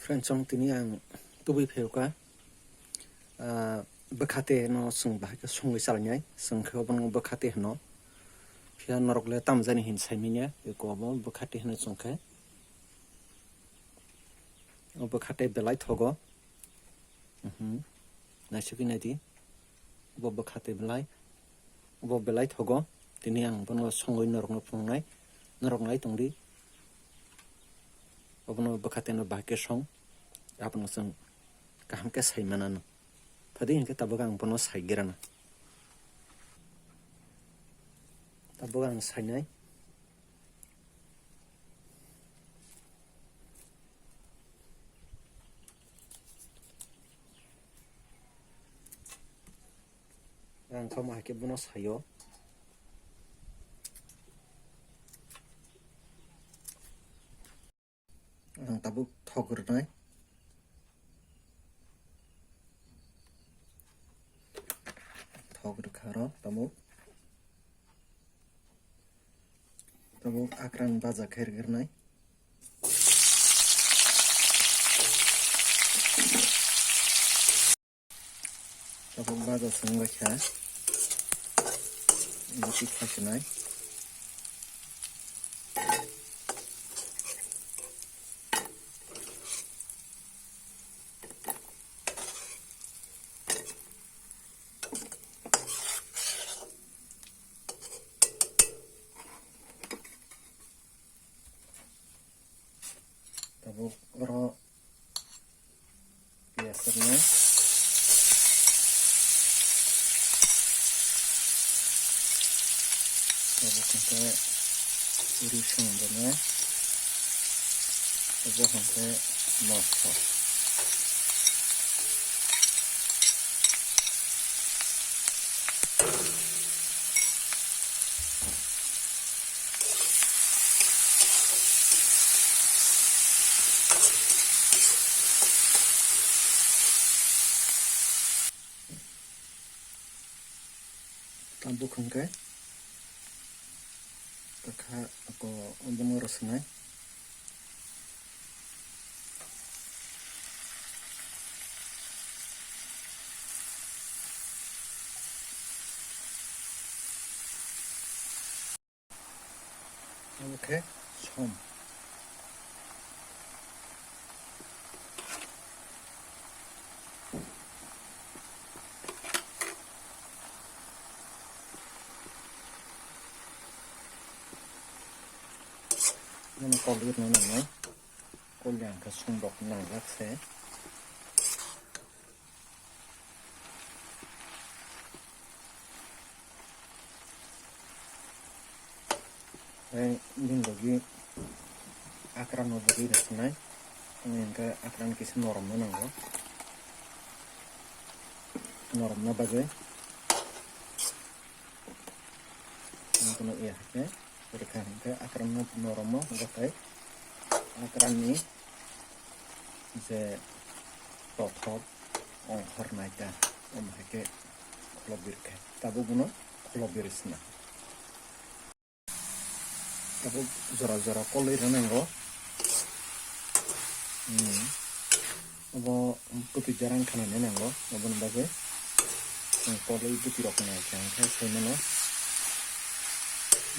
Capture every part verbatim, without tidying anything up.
Friends, chwng tini ang tubui phaiwkha, ah, bwkhate no chwng bahai khe songwi chalainai, chwng khe obono bwkhate hino. Phiya norok le tamjani hin saimanya, eko obo bwkhate hino chwng khe. O bwkhate belai thogo. Mhm. Naisugwi naidi. Obo bwkhate belai. Obo belai thogo. Tini ang bono songwi norokno phunuknai. Norok nai tongdi. Obono bwkhate no bahai khe song. Abono chwng kaham khe sai manano. Phadi hinkhe tabuk ang bono sai gerana. Tabuk ang sainai. Ang kha ma hai khe bono saio. Ang tabuk thok rwnai. Thok rwkha oro tabuk. Tabuk akran baja khe rwkha rwnai. Tabuk baja chwng bai kha. Ino tikha swnai. Tabuk oro piyaj rwknai. Tabuk hwnkhe rwsong rwnai. Tabuk hwnkhe moso. Tabuk hwnkhe kakha ako obono rwswnai. Omo khe som. Nini kok rwna nangnai. Kok yang khe som rok nangjak se. Tei bini logi akran no bagwi rwkhnai. Tamo hinkhe akran kisa noromna nango. Noromna bagwi. Ang kono iya khe rwkha hinkhe akran no noromo, gotei akran ni je tothok ongkhor naita, omo hai khe kholobwi rwkha, tabuk bono kholobwi rwsna. Tabuk jora jora kolwi rwnango. Hmm. Obo bwtwi derang khanani nango, oboni bagwi chwng kolwi bwtwi rok nai khe ang khe sai mano.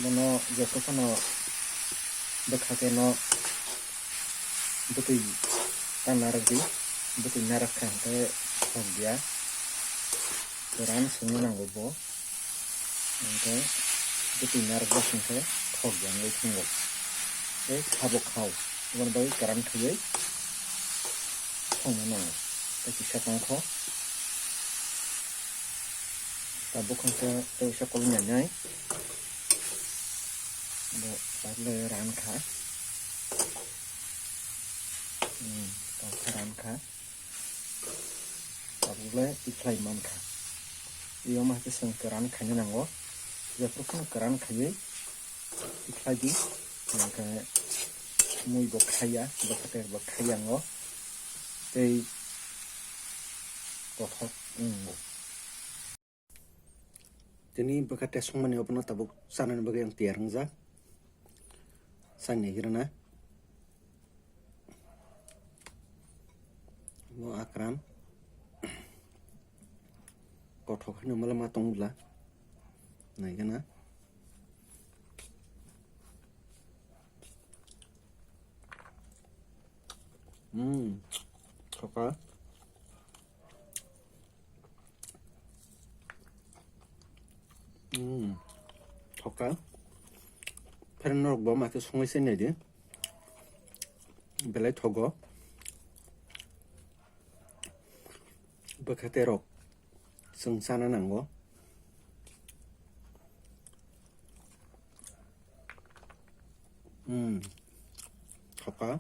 Bono joto phano bwkha khe no bwtwi ta narwk di, bwtwi narwk kha hwnkhe thok ya, kwran songwi nango bo. Hwnkhe bwtwi narwkjak hwnkhe thok ya wngwi thango. Tei kha bo khao, aboni bagwi kwran khaiwi songna nango. Tei kisa tongkho. Tabuk hwnkhe tei kisa kolom ya nai. Bo tabuk le ran kha. Hmm, tabuk khe ran kha. Tabuk le tikhlai man kha. Tei omo hai khe chwng kwran khaina nango. Jephuru phano kwran khaiwi tikhlai di. Hwnkhe mui bo khaiya, bwkha ter bo khaiya ngo. Tei kothok wngo. Tini bwkha tei songmani obono tabuk chanani bagwi ang tiyar wngjak. Chani hirana. Bo Akram. Kothok hino mala ma tong bla. Naigana. Hmm. Thoka. Hmm. Thoka. Pherang norok bo ma khe songwi se nai di. Belai thogo. Bwkha terok chwng chana nango. Hmm. Thoka.